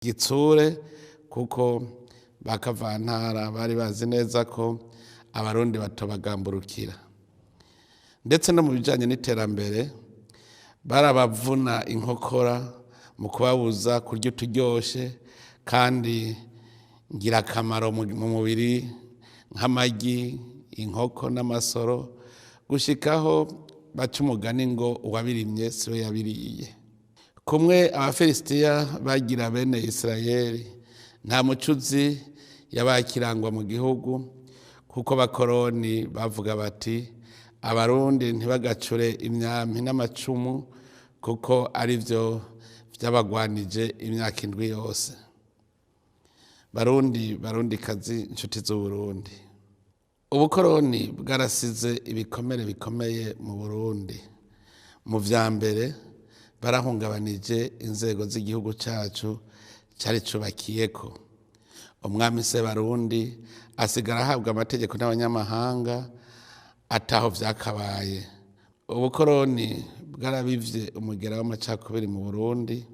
Gitsure, kuko bakavantara bari bazi neza ko Abarundi batobagamburukira. Ndetse no mu bijanye n'iterambere barabavuna inkokora mu kubabuza kurya uturyoshe kandi ngirakamaro mu mubiri nk'amagi, inkoko n'amasoro, gushikaho baca umugani ngo uwabirimye siwe yabiriye. Kumwe Abafilisitiya bagira bene Isirayeli, nta mucuzi yabakirangwa mu gihugu, kuko abakoroni bavuga bati Abarundi ntibagacure imyampi n'amacumu kuko ari byo byabagwanije imyaka 7 yose. Barundi, Barundikazi, inshuti z'Uburundi, ubukoroni bwarasize ibikomere bikomeye mu Burundi. Mu vya mbere barahungabanije inzego z'igihugu cacu cari cubakiyeko. Umwami Sebarundi asigara ahabwa amategeko n'abanyamahanga ataho vyakabaye. Ubukoroni bwarabivye umugera w'amacakubiri mu Burundi,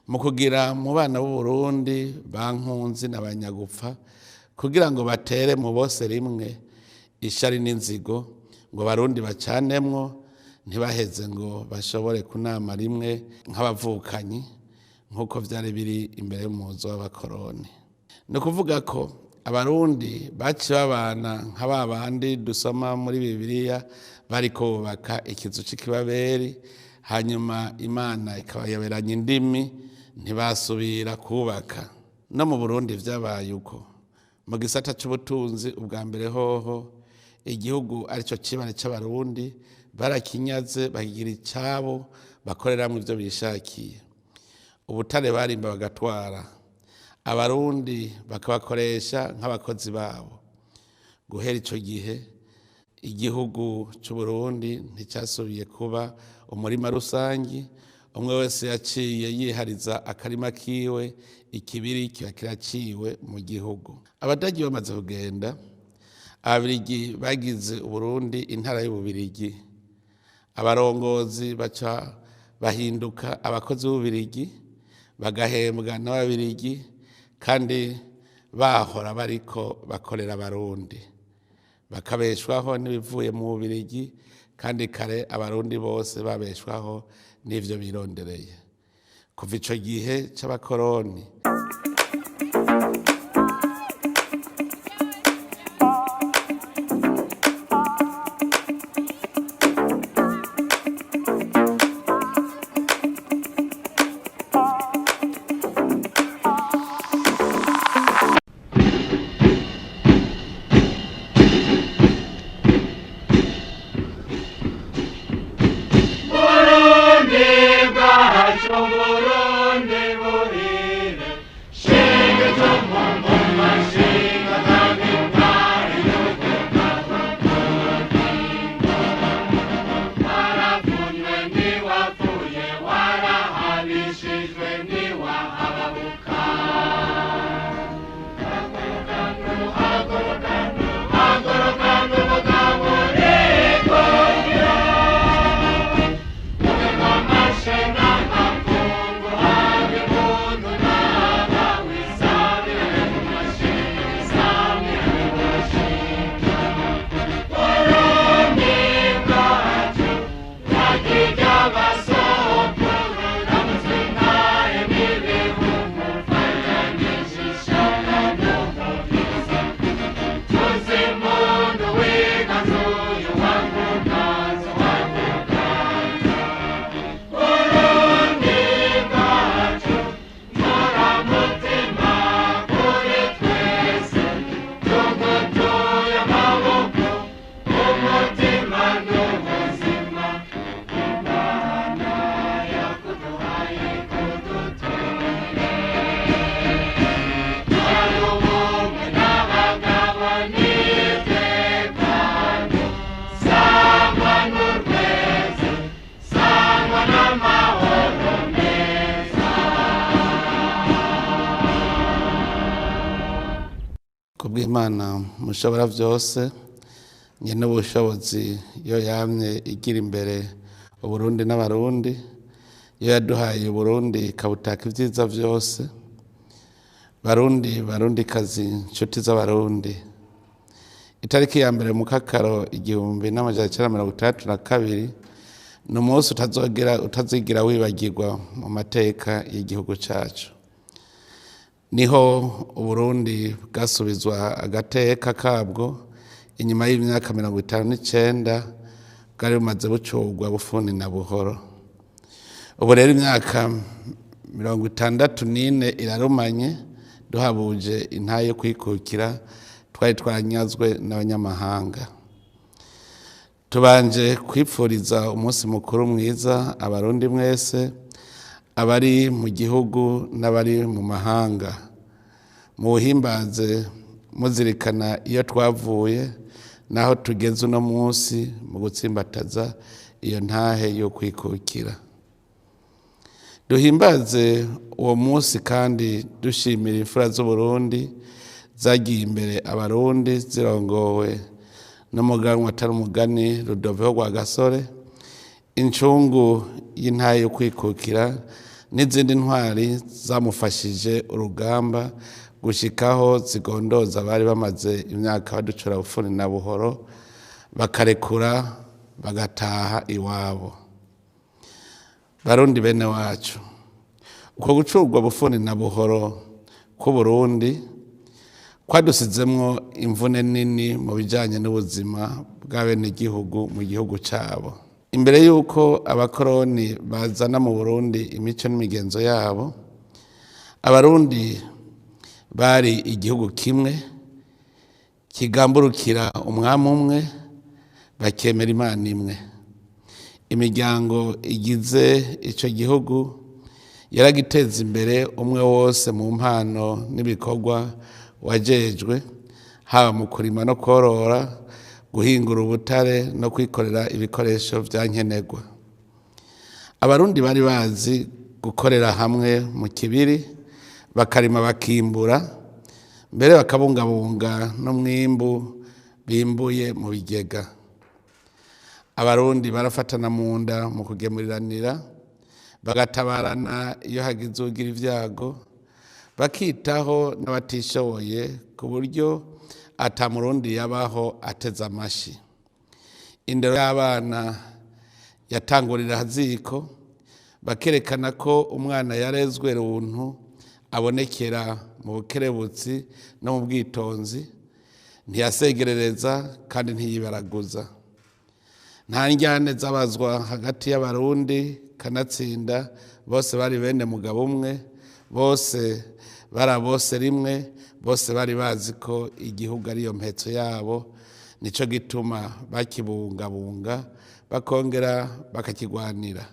mu kugira mu bana b'Uburundi bankunzi n'abanyagupfa, kugira ngo batere mu bose rimwe ishari n'inzigo, ngo Barundi bacanemwo ntibaheze ngo bashobore kunama rimwe nk'abavukanyi nk'uko vyari biri imbere y'umuzo w'abakoroni. Ni ukuvuga ko Abarundi baciye babana nka ba bandi dusoma muri Bibiliya bariko bubaka ikizu c'ikibaberi, hanyuma Imana ikabayoberanya indimi ntibasubira kubaka. No mu Burundi vyabaye uko. Mu gisata c'ubutunzi ubwa mbere hoho igihugu arico cibare c'Abarundi barakinyaze bakigira icabo bakoreramwo ivyo bishakiye. Ubutare barimba bagatwara, Abarundi bakabakoresha nk'abakozi babo. Guhera ico gihe igihugu c'Uburundi nticasubiye kuba umurima rusangi, umwe wese yaciye yihariza akarima kiwe, ikibiri kiba kiraciwe mu gihugu. Abadagi bamaze kugenda, Ababirigi bagize Uburundi intara y'Ububirigi. Abarongozi baca bahinduka abakozi b'Ububirigi, bagahembwa n'Ababirigi, kandi bahora bariko bakorera Abarundi, bakabeshwaho n'ibivuye mu Bubirigi, kandi kare Abarundi bose babeshwaho n'ivyo birondereye. Kuva ico gihe c'abakoroni, Burundi buhire, shinga tumumuma, shinga kabitari n'ukukakukutingo. Waravunywe ntiwapfuye, warahabishijwe ntiwahababuka. Haguruka, haguruka, haguruka n'umugabo urikundira. Kubw'Imana mushobora vyose, nyene ubushobozi yo yamye igira imbere Uburundi n'Abarundi, yo yaduhaye Uburundi ikabutaka ivyiza vyose. Barundi, barundikazi, nshuti z'Abarundi, itariki ya 1 Mukakaro 1962 ni umunsi utazigira wibagirwa mu mateka y'igihugu cacu. Niho Uburundi bwasubizwa agateka kabwo inyuma y'imyaka 59 bwari bumaze bucurwa bufuni na buhoro. Ubu rero imyaka 64 irarumanye duhabuje intahe yo kwikukira twari twaranyazwe n'abanyamahanga. Tubanje kwipfuriza umunsi mukuru mwiza Abarundi mwese, abari mu gihugu n'abari mu mahanga. Muwuhimbaze muzirikana iyo twavuye naho tugeze uno munsi mu gutsimbataza iyo ntahe yo kwikukira. Duhimbaze uwo munsi kandi dushimira imfura z'Uburundi zagiye imbere Abarundi zirongowe n'umuganwa atari umugani Rudoviko Rwagasore, incungu y'intahe yo kwikukira n'izindi ntwari zamufashije urugamba gushikaho zigondoza abari bamaze imyaka baducura bufuni na buhoro, bakarekura bagataha iwabo. Barundi bene wacu, uko gucurwa bufuni na buhoro k'Uburundi kwadusizemwo imvune nini mu bijanye n'ubuzima bw'abenegihugu mu gihugu cabo. Imbere y'uko abakoroni bazana mu Burundi imico n'imigenzo yabo, Abarundi bari igihugu kimwe kigamburukira umwami umwe, bakemera Imana imwe. Imiryango igize ico gihugu yaragiteza imbere umwe wose mu mpano n'ibikorwa wajejwe, haba mu kurima no korora, guhingura ubutare no kwikorera ibikoresho vyankenerwa. Abarundi bari bazi gukorera hamwe mu kibiri, bakarima bakimbura, mbere bakabungabunga n'umwimbu bimbuye mu bigega. Abarundi barafatana mu nda mu kugemuriranira, bagatabarana iyo hagize ugira ivyago, bakitaho n'abatishoboye ku buryo ata Murundi yabaho ateze amashi. Indero y'abana yatangurira haziko, bakerekana ko umwana yarezwe runtu abonekera mu bukerebutsi no mu bwitonzi, ntiyasegerereza kandi ntiyibaraguza. Nta njyane zabazwa hagati y'Abarundi kanatsinda, bose bari bene mugabo umwe, bose bari bose rimwe, bose bari bazi ko igihugu ariyo mpetso yabo, nico gituma bakibungabunga bakongera bakakigwanira.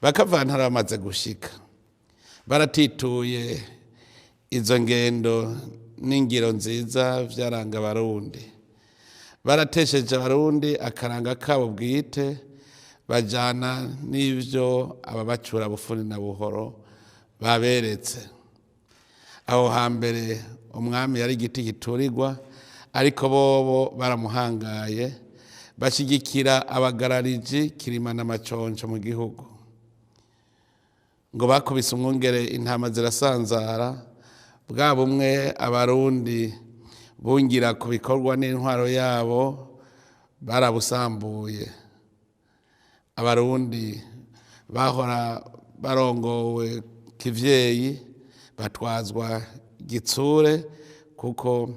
Bakavantara bamaze gushika, baratituye izo ngendo n'ingiro nziza vyaranga Abarundi. Baratesheje Abarundi akaranga kabo bwite, bajana n'ivyo ababacura bufuni na buhoro baberetse. Aho hambere umwami yari igiti giturirwa, ariko bobo baramuhangaye, bashigikira abagarariji Kirima na Maconco mu gihugu. Ngo bakubise umwungere intama zirasanzara, bwa bumwe Abarundi bungira ku bikorwa n'intwaro yabo barabusambuye. Abarundi bahora barongowe kivyeyi, batwazwa gitsure, kuko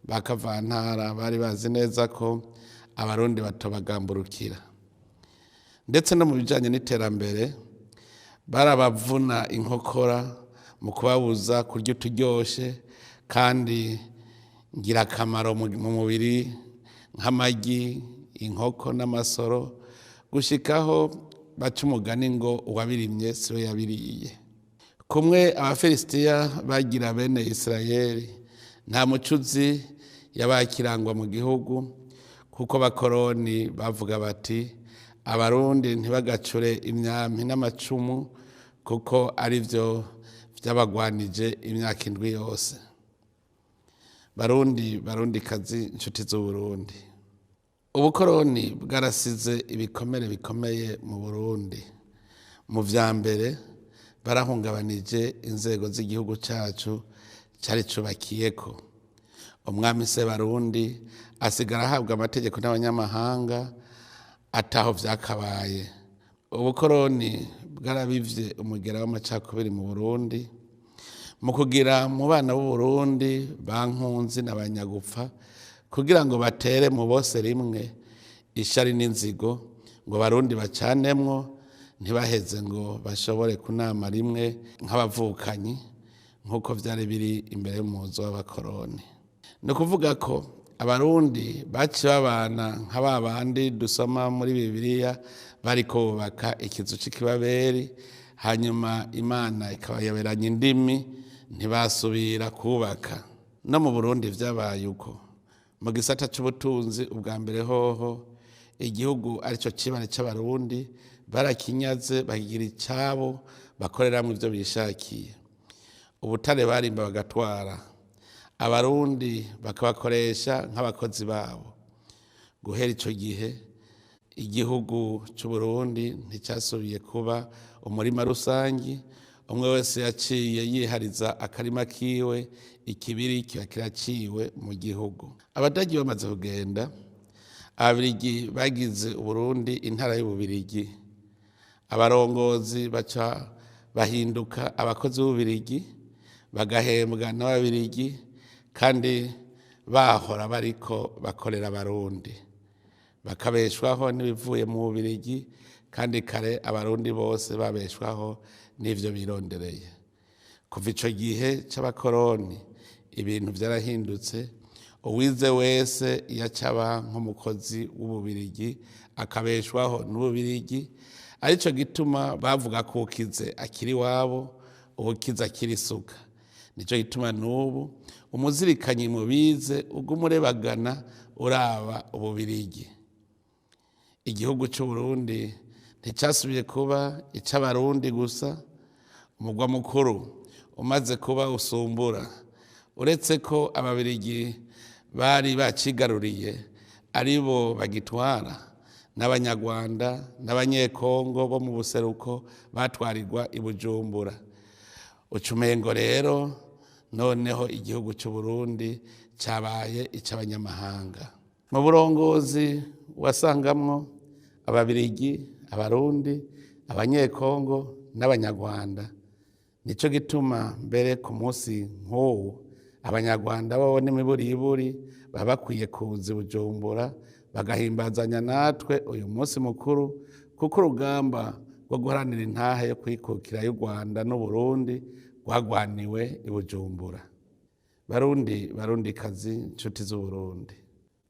bakavantara bari bazi neza ko Abarundi batobagamburukira. Ndetse no mu bijanye n'iterambere barabavuna inkokora mu kubabuza kurya uturyoshe kandi ngirakamaro mu mubiri nk'amagi, inkoko n'amasoro, gushikaho baca umugani ngo uwabirimye siwe yabiriye. Kumwe Abafilisitiya bagira bene Isirayeli, nta mucuzi yabakirangwa mu gihugu, kuko abakoroni bavuga bati Abarundi ntibagacure imyampi n'amacumu, kuko arivyo vyabagwanije imyaka 7 yose. Barundi, barundikazi, nshuti z'Uburundi, ubukoroni bwarasize ibikomere bikomeye mu Burundi. Mu vya mbere Barahungabanije inzego z'igihugu cacu cari cubakiyeko. Umwami Sebarundi asigara ahabwa amategeko n'abanyamahanga ataho vyakabaye. Ubukoroni bwarabivye umugera w'amacakubiri mu Burundi, mu kugira mu bana b'Uburundi bankunzi n'abanyagupfa, kugira ngo batere mu bose rimwe ishari n'inzigo, ngo Barundi bacanemwo, ntibaheze ngo bashobore kunama rimwe nk'abavukanyi nk'uko vyari biri imbere y'umuzo w'abakoroni. Ni ukuvuga ko Abarundi baciye babana nka ba bandi dusoma muri Bibiliya bariko bubaka ikizu c'ikibaberi, hanyuma Imana ikabayoberanya indimi ntibasubira kubaka. No mu Burundi vyabaye uko. Mu gisata c'ubutunzi ubwa mbere hoho igihugu arico cibare c'Abarundi barakinyaze bakigira icabo bakoreramwo ivyo bishakiye. Ubutare barimba bagatwara, Abarundi bakabakoresha nk'abakozi babo. Guhera ico gihe igihugu c'Uburundi nticasubiye kuba umurima rusangi, umwe wese yaciye yihariza akarima kiwe, ikibiri kiba kiraciwe mu gihugu. Abadagi bamaze kugenda, Ababirigi bagize Uburundi intara y'Ububirigi. Abarongozi baca bahinduka abakozi b'Ububirigi, bagahembwa n'Ababirigi, kandi bahora bariko bakorera Abarundi, bakabeshwaho n'ibivuye mu Bubirigi, kandi kare Abarundi bose babeshwaho n'ivyo birondereye. Kuva ico gihe c'abakoroni ibintu vyarahindutse, uwize wese yacaba nk'umukozi w'Ububirigi akabeshwaho n'Ububirigi. Arico gituma bavuga ko ukize akiri iwabo, uwukize akiri isuka. Nico gituma n'ubu umuzirikanyi mubize uguma urebagana uraba Ububirigi. Igihugu c'Uburundi nticasubiye kuba ic'Abarundi gusa. Umugwa mukuru umaze kuba usumbura, uretse ko Ababirigi bari bacigaruriye aribo bagitwara, n'Abanyarwanda n'Abanyekongo bo mu buseruko batwarirwa i Bujumbura. Ucumengo rero noneho igihugu c'Uburundi cabaye ic'abanyamahanga. Mu burongozi wasangamwo Ababirigi, Abarundi, Abanyekongo n'Abanyarwanda. Nico gituma mbere ku munsi nk'uwu Abanyarwanda bo n'imiburiburi baba bakwiye kuza i Bujumbura bagahimbazanya natwe uyu munsi mukuru, kuko urugamba rwo guharanira intahe yo kwikukira y'u Rwanda n'Uburundi rwagwaniwe i Bujumbura. Barundi, Barundikazi, nshuti z'Uburundi,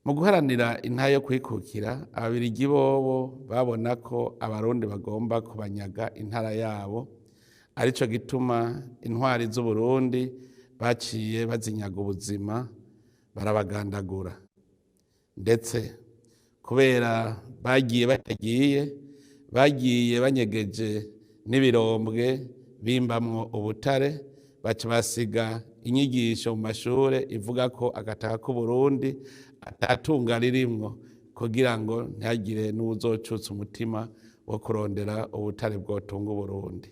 mu guharanira intahe yo kwikukira, Ababirigi bobo babona ko Abarundi bagomba kubanyaga intara yabo, arico gituma intwari z'Uburundi baciye bazinyaga ubuzima barabagandagura. Ndetse kubera bagiye batagiye, bagiye banyegeje n'ibirombwe bimbamwo ubutare, baca basiga inyigisho mu mashure ivuga ko agataka k'Uburundi atatunga ririmwo, kugira ngo ntihagire n'uwuzocutsa umutima wo kurondera ubutare bwotunga Uburundi.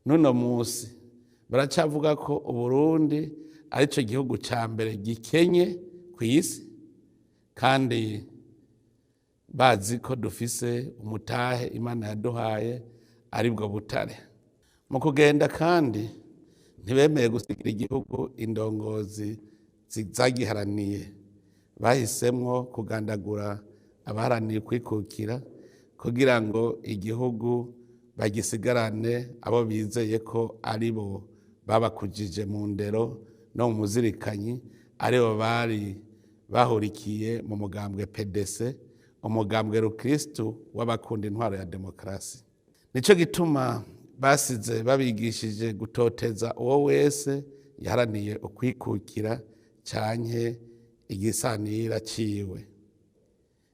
N'uno musi baracavuga ko Uburundi arico gihugu ca mbere gikenye kw'isi, kandi bazi ko dufise umutahe Imana yaduhaye aribwo butare. Mu kugenda kandi ntibemeye gusigira igihugu indongozi zagiharaniye, bahisemwo kugandagura abaharaniye kwikukira kugira ngo igihugu bagisigarane abo bizeye ko aribo babakujije mu ndero no mu muzirikanyi, aribo bari bahurikiye mu mugambwe PDC, umugambwe rukristu w'abakunda intwaro ya demokarasi. Nico gituma basize babigishije gutoteza uwo wese yaharaniye ukwikukira canke igisanira ciwe.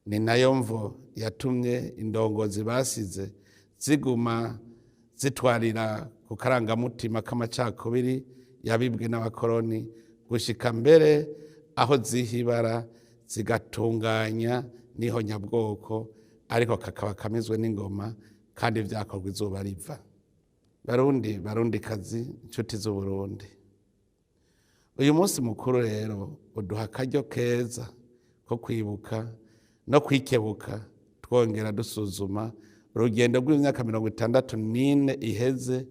Ni nayo mvo yatumye indongozi basize ziguma zitwarira ku karangamutima k'amacakubiri yabibwe n'abakoroni, gushika mbere aho zihibara zigatunganya n'ihonyabwoko, ariko kakaba kamizwe n'ingoma kandi vyakorwa izuba riva. Barundi, Barundikazi, inshuti z'Uburundi, uyu munsi mukuru rero uduha akaryo keza ko kwibuka no kwikebuka, twongera dusuzuma urugendo rw'imyaka 64 iheze,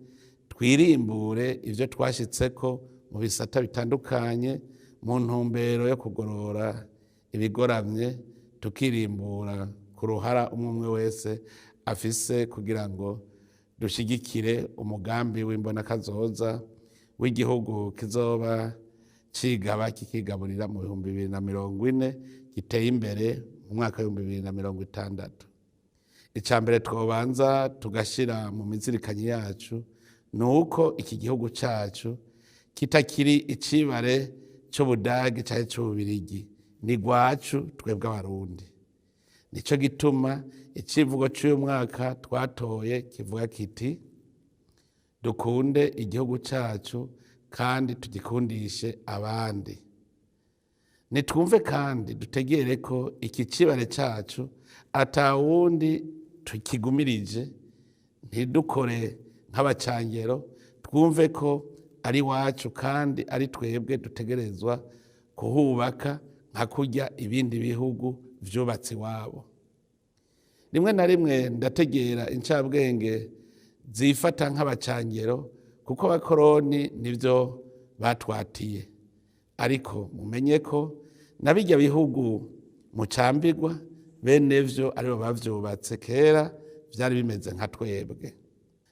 twirimbure ivyo twashitseko mu bisata bitandukanye mu ntumbero yo kugorora ibigoramye, tukirimbura ku ruhara umwe umwe wese afise kugira ngo dushigikire umugambi w'imbonakazoza w'igihugu kizoba cigaba kikigaburira mu 2040, giteye imbere mu mwaka w'2060. Icya mbere twobanza tugashyira mu mizirikanyi yacu ni uko iki gihugu cyacu kitakiri icibare cy'Ubudagi cyangwa cy'Ububirigi, ni rwacu twebwe Abarundi. Nicyo gituma icivugo cy'uyu mwaka twatoye kivuga kiti: "Dukunde igihugu cyacu kandi tugikundishe abandi." Nitwumve kandi dutegere ko iki cibare cyacu atawundi tukigumirije. Ntidukore nk'abacangero, twumve ko ari iwacu kandi ari twebwe dutegerezwa kuhubaka nka kurya ibindi bihugu vyubatse iwabo. Rimwe na rimwe ndategera incabwenge zifata nk'abacangero, kuko abakoroni nivyo batwatiye. Ariko mumenye ko na bijya bihugu mucambirwa, bene vyo aribo bavyubatse kera vyari bimeze nka twebwe.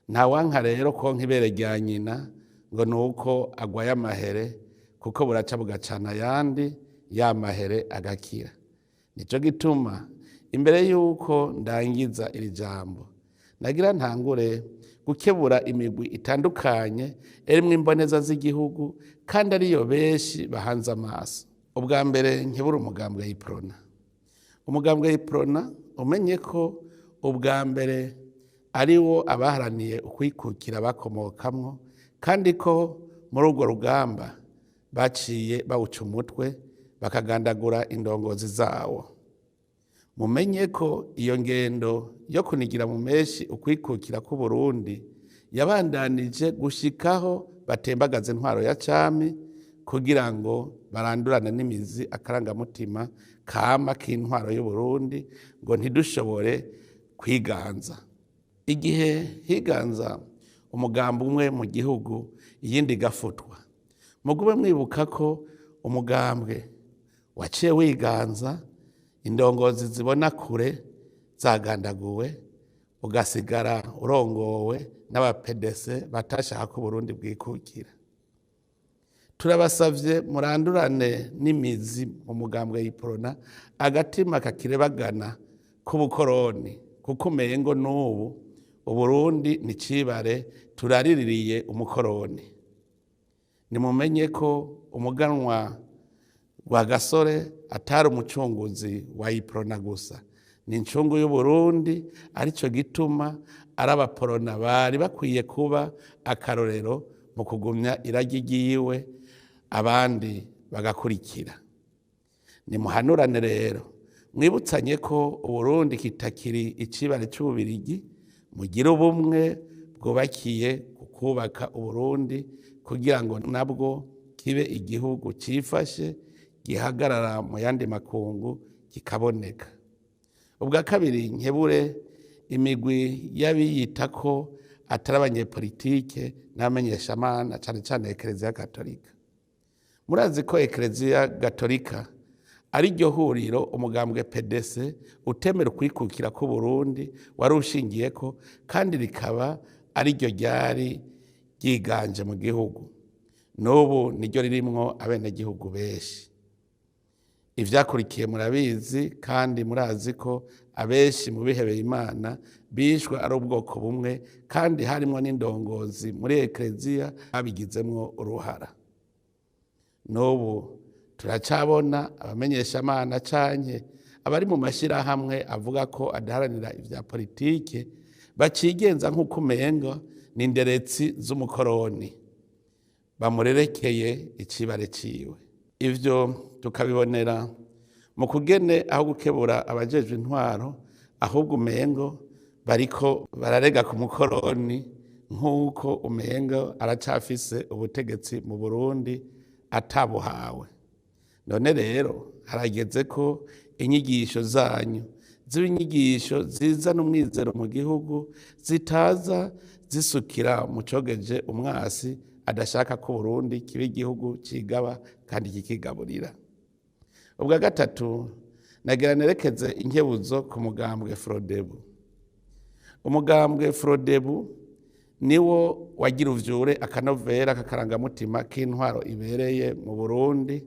Ntawanka rero ko nk'ibere rya nyina ngo ni uko agwaye amahere, kuko buraca bugacana ayandi, ya mahere agakira. Nicyo gituma imbere y'uko ndangiza iri jambo nagira ntangure gukebura imigwi itandukanye irimwo imboneza z'igihugu kandi ariyo benshi bahanze amaso. Ubwa mbere nkebura umugambwe y'Iprona. Umugambwe y'Iprona, umenye ko ubwa mbere ari wo abaharaniye ukwikukira bakomokamwo, kandi ko muri urwo rugamba baciye bawuca umutwe, bakagandagura indongozi zawo. Mumenye ko iyo ngendo yo kunigira mu menshi ukwikukira k'Uburundi yabandanije gushikaho batembagaza intwaro ya cami, kugira ngo barandurane n'imizi akarangamutima kama k'intwaro y'Uburundi, ngo ntidushobore kwiganza. Igihe higanza umugambi umwe mu gihugu, iyindi igafutwa, mugume mwibuka ko umugambwe waciye wiganza, indongozi zibona kure zagandaguwe, ugasigara urongowe n'abapedese batashaka ko Uburundi bwikukira. Turabasavye murandurane n'imizi mu mugambwe y'Iprona agatima kakirebagana k'ubukoroni, kuko umengo n'ubu Uburundi ni cibare turariririye umukoroni. Nimumenye ko umuganwa wa Gasore atari umucunguzi wa Iprona gusa, ni incungu y'Uburundi, arico gituma ari abaporona bari bakwiye kuba akarorero mu kugumya iragi ryiwe, abandi bagakurikira. Nimuhanurane rero, mwibutsanye ko Uburundi kitakiri icibare c'Ububirigi. Mugire ubumwe bwubakiye ku kubaka Uburundi, kugira ngo nabwo kibe igihugu cifashe, gihagarara mu yandi makungu, kikaboneka. Ubwa kabiri nkebure imigwi y'abiyita ko atari abanyepolitike n'abamenyeshamana, cane cane Ekereziya Gatolika. Murazi ko Ekereziya Gatolika ari ryo huriro umugambwe PDC utemera ukwikukira k'Uburundi wari ushingiyeko, kandi rikaba ari ryo ryari ryiganje mu gihugu. N'ubu niryo ririmwo abenegihugu benshi. Ivyakurikiye murabizi, kandi murazi ko abenshi mu bihebeye Imana bishwe ari ubwoko bumwe, kandi harimwo n'indongozi muri ekereziya babigizemwo uruhara. N'ubu turacabona abamenyeshamana canke abari mu mashyirahamwe avuga ko adaharanira ivya politike bacigenza nk'uko umengo ni inderetsi z'umukoroni bamurerekeye icibare ciwe. Ivyo tukabibonera mu kugene aho gukebura abajejwe intwaro, ahubwo umengo bariko bararega ku mukoroni nk'uko umenga aracafise ubutegetsi mu Burundi atabuhawe. None rero harageze ko inyigisho zanyu ziba inyigisho zizana umwizero mu gihugu, zitaza zisukira mu cogeje umwasi adashaka ko Burundi kiba igihugu cigaba kandi kikigaburira. Ubwa gatatu, nagira nerekeze inkebuzo ku mugambwe Frodebu. Umugambwe Frodebu niwo wagira uvyure akanovera k'akarangamutima k'intwaro ibereye mu Burundi,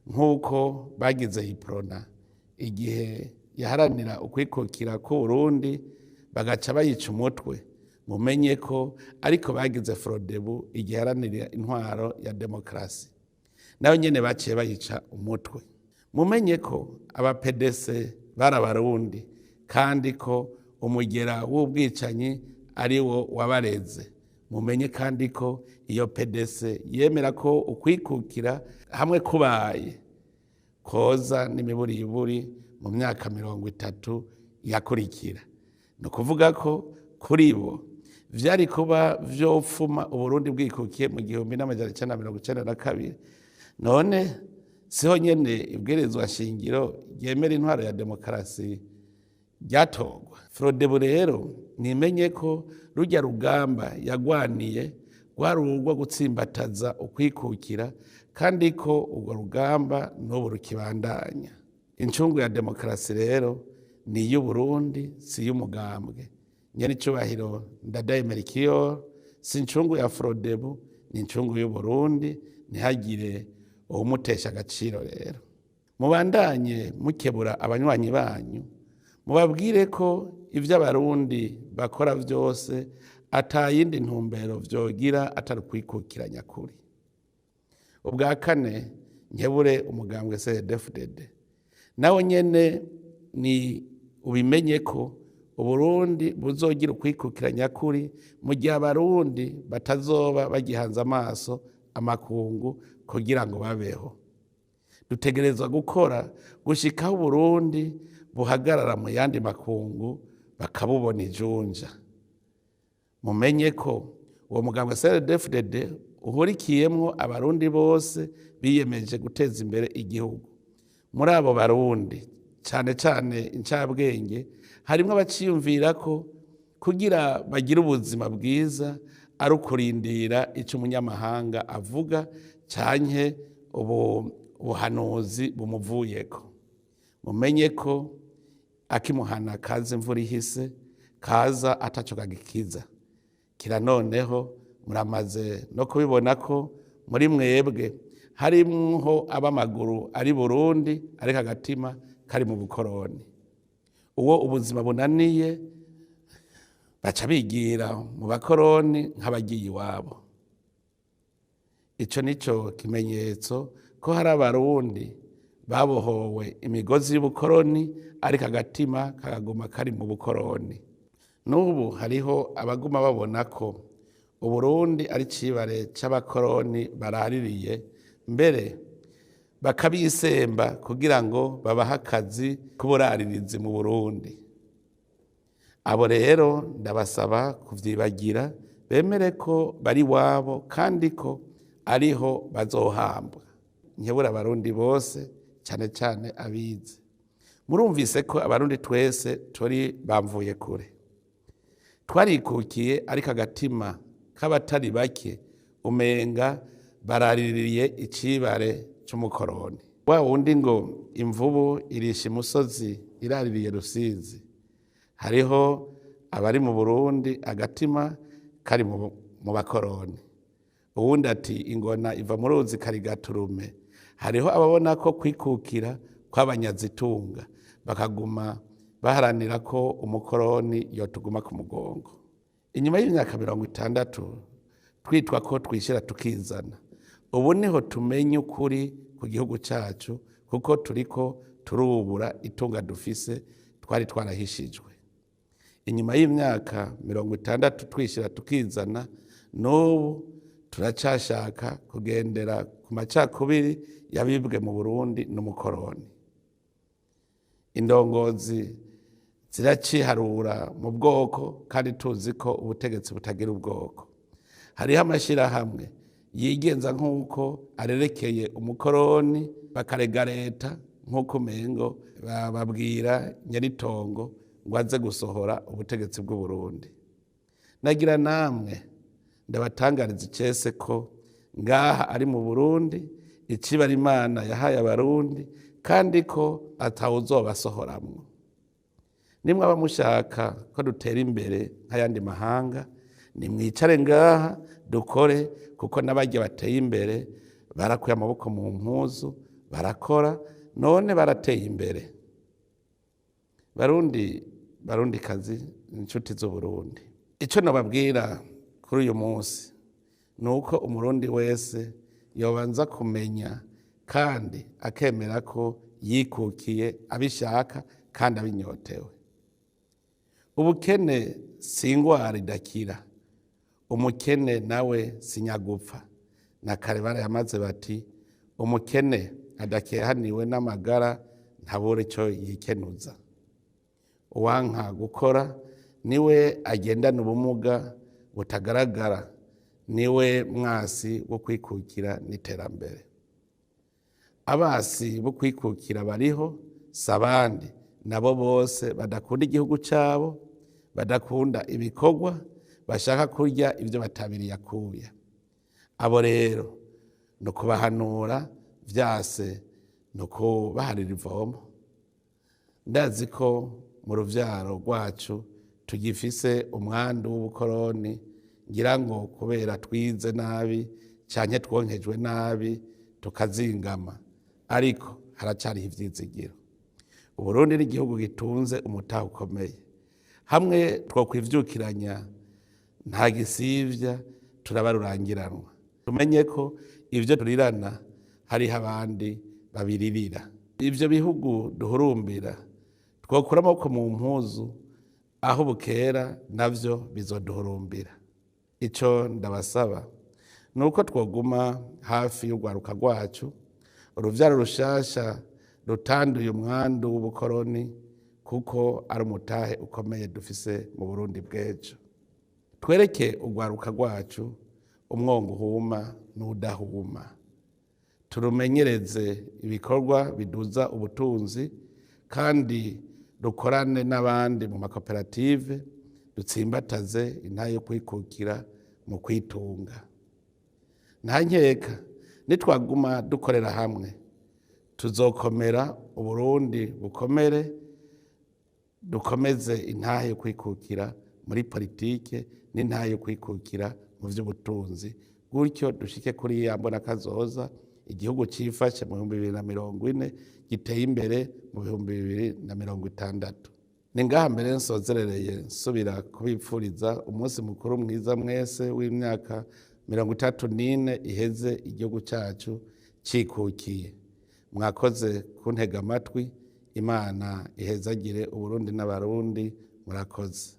nk'uko bagize Iprona igihe yaharanira ukwikukira ku Burundi bagaca bayica umutwe. Mumenye ko ariko bagize Frodebu igihe yaharanira intwaro ya demokarasi, nayo nyene baciye bayica umutwe. Mumenye ko aba PDC bari Abarundi kandi ko umugera w'ubwicanyi ari wo wabareze. Mumenye kandi ko iyo PDC yemera ko ukwikukira hamwe kubaye koza n'imiburiburi mu myaka 30 yakurikira. Ni ukuvuga ko kuri bo vyari kuba vyopfuma Uburundi bwikukiye mu 1992. None siho nyene ibwirizwa shingiro ryemera intwaro ya demokarasi ryatorwa. Frodebu rero nimenye ko rujya rugamba yagwaniye rwari urwo gutsimbataza ukwikukira, kandi ko urwo rugamba n'ubu rukibandanya. Incungu ya demokarasi rero ni iy'Uburundi, si iy'umugambwe. Nyene icubahiro Ndadaye Melchior si incungu ya Frodebu, ni incungu y'Uburundi, ntihagire uwumutesha agaciro. Rero mubandanye mukebura abanywanyi banyu, mubabwire ko ivyo Abarundi bakora vyose ata yindi ntumbero vyogira atari ukwikukira nyakuri. Ubwa kane, nkebure umugambwe CNDD-FDD. Nawe nyene ni ubimenye ko Uburundi buzogira ukwikukira nyakuri mu gihe Abarundi batazoba bagihanze amaso amakungu kugira ngo babeho. Dutegerezwa gukora gushikaho Uburundi buhagarara mu yandi makungu bakabubona ijunja. Mumenye ko uwo mugambwe CNDD-FDD uhurikiyemwo Abarundi bose biyemeje guteza imbere igihugu. Muri abo Barundi cane cane incabwenge harimwo abaciyumvira ko kugira bagire ubuzima bwiza ari ukurindira ico umunyamahanga avuga canke ubuhanuzi bumuvuyeko. Mumenye ko akimuhana kaza imvura ihise, kaza ataco kagikiza. Kira noneho muramaze no kubibona ko muri mwebwe harimwo ab'amaguru ari Burundi ariko agatima kari mu bukoroni. Uwo ubuzima bunaniye baca bigira mu bakoroni nk'abagiye iwabo. Ico nico kimenyetso ko hari Abarundi babohowe imigozi y'ubukoroni ariko agatima kagaguma kari mu bukoroni. N'ubu hariho abaguma babona ko Uburundi ari cibare c'abakoroni baraririye, mbere bakabisemba kugira ngo babahe akazi k'uburaririzi mu Burundi. Abo rero ndabasaba kuvyibagira, bemere ko bari wabo kandi ko ariho bazohambwa. Nkebura Abarundi bose, cane cane abize. Murumvise ko Abarundi twese turi bamvuye kure. Twarikukiye ariko agatima k'abatari bake umenga baraririye icibare c'umukoroni. Wa wundi ngo imvubu irisha imusozi iraririye Rusizi. Hariho abari mu Burundi agatima kari mu bakoroni. Uwundi ati ingona iva mu ruzi karigaturume. Hariho ababona ko kwikukira kw'abanyazitunga bakaguma baharanira ko umukoroni yotuguma ku mugongo. Inyuma y'imyaka 60 twitwa ko twishira tukizana. Ubu niho tumenye ukuri ku gihugu cacu, kuko turiko turubura itunga dufise twari twarahishijwe. Inyuma y'imyaka 60 twishira tukizana, n'ubu turacashaka kugendera ku macakubiri yabibwe mu Burundi n'umukoroni. Indongozi Ziraciharura mu bwoko, kandi tuzi ko ubutegetsi butagira ubwoko. Hariho amashyirahamwe yigenza nk'uko arerekeye umukoroni, bakarega leta nk'uko umengo bababwira nyaritongo ngo aze gusohora ubutegetsi bw'u Burundi. Nagira namwe ndabatangariza icese ko ngaha ari mu Burundi, icibara Imana yahaye Abarundi, kandi ko atawuzobasohoramwo. Nimwaba mushaka ko dutera imbere nk'ayandi mahanga, nimwicare ngaha dukore, kuko n'abarya bateye imbere barakuye amaboko mu mpuzu barakora, none barateye imbere. Barundi, Barundi kazi, inshuti z'Uburundi, icyo nababwira kuri uyu munsi ni uko Umurundi wese yobanza kumenya kandi akemera ko yikukiye abishaka kandi abinyotewe. Ubukene si ingwara idakira, umukene nawe si nyagupfa. Na kare barayamaze bati: "Umukene adakehaniwe n'amagara ntabure icyo yikenuza." Uwanka gukora niwe agendana ubumuga butagaragara, niwe mwasi wo kwikukira n'iterambere. Abasi bo kwikukira bariho, si abandi, nabo bose badakunda igihugu cyabo, badakunda ibikorwa, bashaka kurya ibyo batabiriye akuya. Abo rero ni ukubahanura, vyase ni ukubaharira ivomo. Ndazi ko mu ruvyaro rwacu tugifise umwandu w'ubukoroni, ngira ngo kubera twize nabi canke twonkejwe nabi tukazingama, ariko haracariho ivyizigiro. Uburundi ni igihugu gitunze umutahe ukomeye. Hamwe twokwivyukiranya, nta gisivya, turaba rurangiranwa. Tumenye ko ivyo turirana hariho abandi babiririra. Ivyo bihugu duhurumbira, twokura amaboko mu mpuzu, aho bukera navyo bizoduhurumbira. Ico ndabasaba ni uko twoguma hafi y'urwaruka rwacu, uruvyaro rushasha rutanduye umwandu w'ubukoroni, kuko ari umutahe ukomeye dufise mu Burundi bw'ejo. Twereke urwaruka rwacu umwongo uhuma n'udahuma, turumenyereze ibikorwa biduza ubutunzi, kandi dukorane n'abandi mu makoperative, dutsimbataze intahe yo kwikukira mu kwitunga. Nta nkeka, nitwaguma dukorera hamwe tuzokomera, Uburundi bukomere. Dukomeze intahe yo kwikukira muri politike n'intahe yo kwikukira mu vy'ubutunzi, gutyo dushike kuri ya mbona kazoza: igihugu cifashe mu 2040, giteye imbere mu 2060. Ni ngaha mbere nsozerereye, nsubira kubipfuriza umunsi mukuru mwiza mwese w'imyaka 34 iheze igihugu cyacu cikukiye. Mwakoze kuntega amatwi. Imana ihezagire Uburundi n'Abarundi. Murakoze.